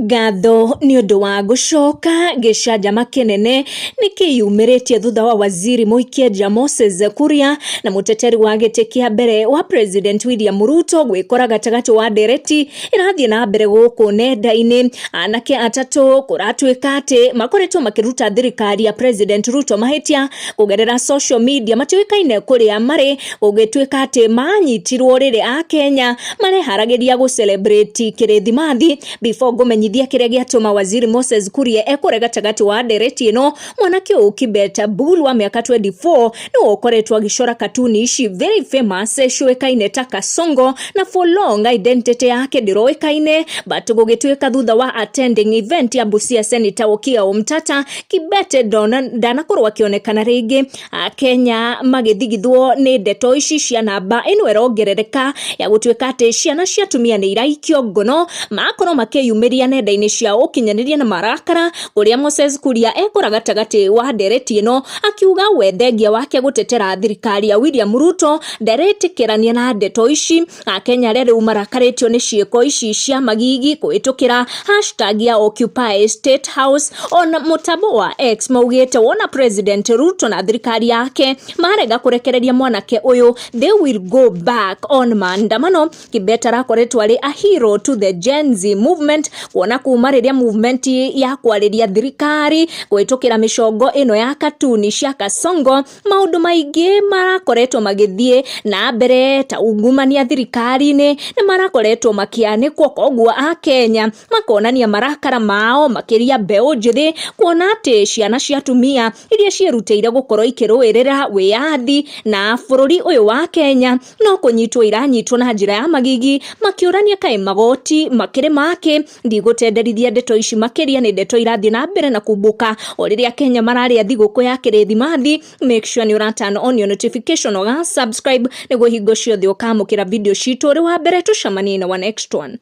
Ngatho nĩ ũndũ wa gũcoka gĩcanjama kĩnene nĩ kĩyumĩrĩtie thutha wa waziri mũikie nja Moses Kuria na mũteteri wa gĩtĩ kĩa mbere wa President William Ruto gwĩkora gatagatĩ wa ndereti ĩrathiĩ na mbere gũkũ nenda-inĩ. Anake atatũ kũratuĩka atĩ makoretwo makĩruta thirikari ya President Ruto mahĩtia kũgerera social media matiũĩkaine kũrĩa marĩ, gũgĩtuĩka atĩ manyitirwo rĩrĩa Akenya mareharagĩria gũ celebrate kĩrĩthimathi. Before ngũmenyithia kĩrĩa gĩatũma waziri Moses Kuria ekore gatagatĩ wa ndereti ĩno, mwanake ũyũ Kibet Bull wa mĩaka 24 nĩwe ũkoretwo agĩcora katuni ici very famous ciũĩkaine ta Kasongo, na for long identity yake ndĩroĩkaine, but gũgĩtuĩka thutha wa attending event ya Busia Senator Okiya Omtata, Kibet ndanakorwo akĩonekana rĩngĩ. Akenya magĩthigithwo nĩ ndeto ici cia namba ĩno ĩrongerereka ya gũtuĩka atĩ ciana cia atumia nĩ iraikio ngono, makorwo makĩyumĩria nenda-inĩ cia ũkinyanĩria na marakara, kũrĩa Moses Kuria ekora gatagatĩ wa ndereti ĩno akiuga we thengia wake gũtetera thirikari ya William Ruto ndaretĩkĩrania na ndeto ici. Akenya arĩa rĩu marakarĩtio nĩ ciĩko ici cia magigi kũhĩtũkĩra hashtag ya Occupy State House ona mũtambo wa X maugĩte wona President Ruto na thirikari yake marega kũrekereria mwanake ũyũ, they will go back on maandamano. Kibet arakoretwo arĩ a hero to the Gen Z movement, kuona kuma rĩrĩa movement ya kwarĩria thirikari kũhĩtũkĩra mĩcongo ĩno ya katuni cia Kasongo, maũndũ maingĩ marakoretwo magĩthiĩ na mbere ta ungumania thirikari-inĩ nĩ marakoretwo makĩanĩkwo, koguo Akenya makonania marakara mao makĩria mbeũ njĩthĩ, kuona atĩ ciana cia atumia iria ciĩrutĩire gũkorwo ikĩrũĩrĩra wĩyathi na bũrũri ũyũ wa Kenya no kũnyitwo iranyitwo na njĩra ya magigi, makĩũrania kaĩ magoti makĩrĩ makĩ. Ndigũtenderithia ndeto ici makĩria, nĩ ndeto irathiĩ na mbere na kumbũka o rĩrĩa Kenya mararĩa thigũkũ ya kĩrĩthimathi. Make sure nĩ ũra turn on your notification, ũga subscribe nĩguo hingo ciothe ũkamũkĩra video citũ ũrĩ wa mbere. Tũcemanie na wa next one.